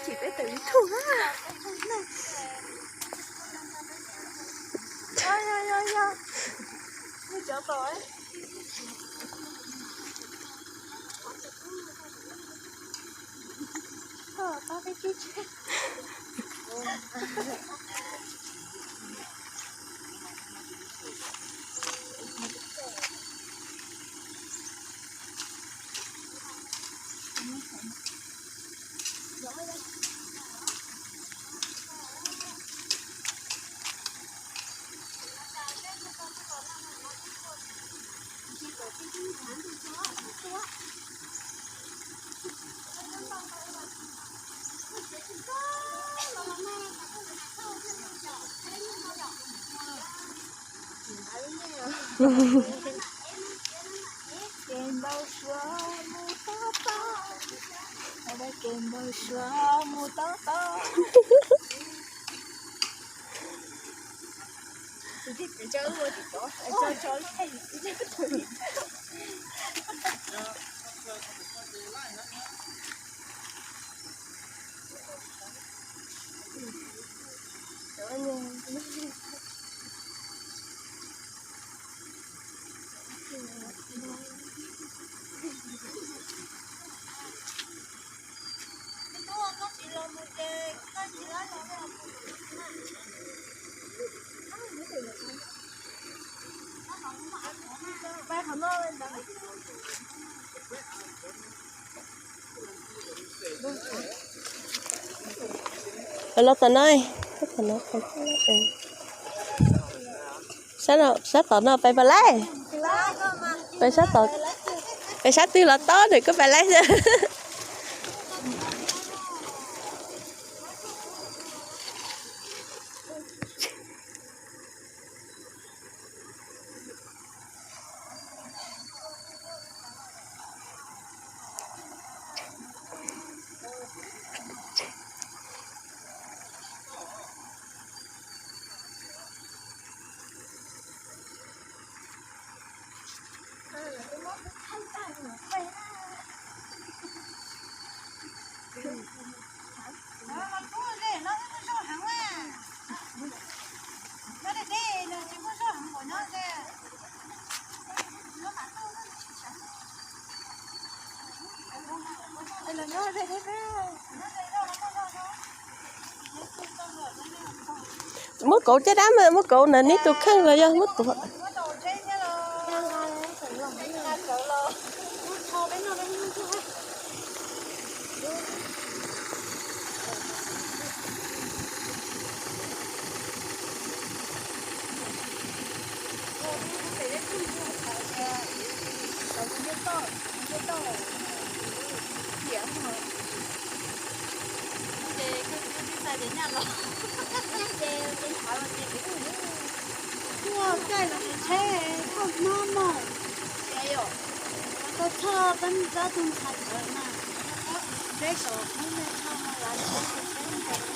Chỉ biết từ YouTube á. Yo, yo, yo, yo. Như chó tỏi. Ờ, tao phải chứ chứ. Kev npau suav mus tob tob, kev npau suav mus tob tob. Los tom no, sab tom no pais pas laib, pais sab twg los tob nws kuj pais laib xwb. Muab kauv caj dab mas, muab kauv na, neb tus kheej los yog muab tuav. Ua caij los tsheb koj hmab mog. Koj txhob peb txob tus ntxhais tawv na. Peb saum hmoob nej txhob mus lav tsheb.